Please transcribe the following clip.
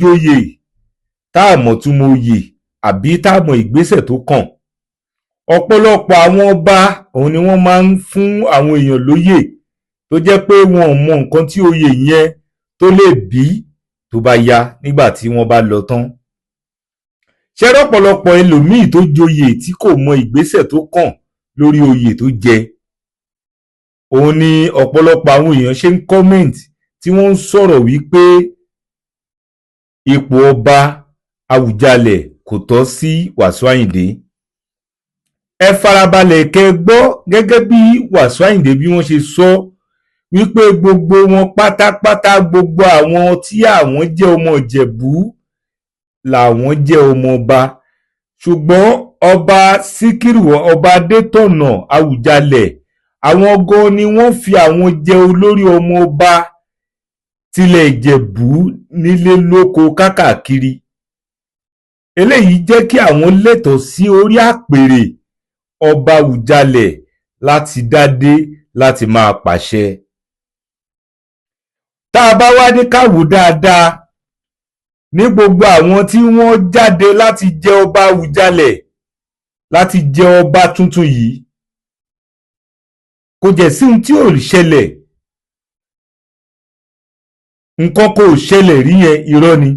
Joyè tá a mọ̀ túmọ̀ oyè àbí tá a mọ̀ ìgbésẹ̀ tó kàn. Ọ̀pọ̀lọpọ̀ àwọn ọba òun ni wọ́n máa ń fún àwọn èèyàn lóyè tó jẹ́ pé wọn ò mọ nǹkan tí oyè yẹn tó lè bí tó bá yá nígbà tí wọ́n bá lọ tán. Ṣé rọ́pọ̀lọpọ̀ ẹlòmíì tó joyè tí kò mọ ìgbésẹ̀ tó kàn lórí oyè tó jẹ? Òun ni ọ̀pọ̀lọpọ̀ àwọn èèyàn ṣe ń comment tí wọ́n ń sọ̀rọ̀ wípé ipò ọba Àwùjalẹ̀ kò tọ́ sí Wàsíù Àyìndé. Ẹ farabalẹ̀ kẹ́ gbọ́ gẹ́gẹ́ bí Wàsíù Àyìndé bí wọ́n ṣe sọ wípé gbogbo wọn pátápátá, gbogbo àwọn tí àwọn jẹ́ ọmọ Ìjẹ̀bú làwọn jẹ́ ọmọ ọba, ṣùgbọ́n Ọba Síkírù Ọba Adétọ̀nà Àwùjalẹ̀, àwọn gan ni wọ́n fi àwọn jẹ olórí ọmọ ọba tilẹ̀ Ìjẹ̀bú nílé lóko káàkiri. Eléyìí jẹ́ kí àwọn lẹ́tọ̀ọ́ sí orí àpèrè ọba Àwùjalẹ̀ láti dádé láti máa pàṣẹ. Tá a bá wá ní ká wò dáadáa, ní gbogbo àwọn tí wọ́n jáde láti jẹ ọba Àwùjalẹ̀, láti jẹ ọba tuntun yìí, kò jẹ́ sí ohun tí ò ṣẹlẹ̀. Nǹkan kò ṣẹlẹ̀ rí yẹn, irọ́ ni.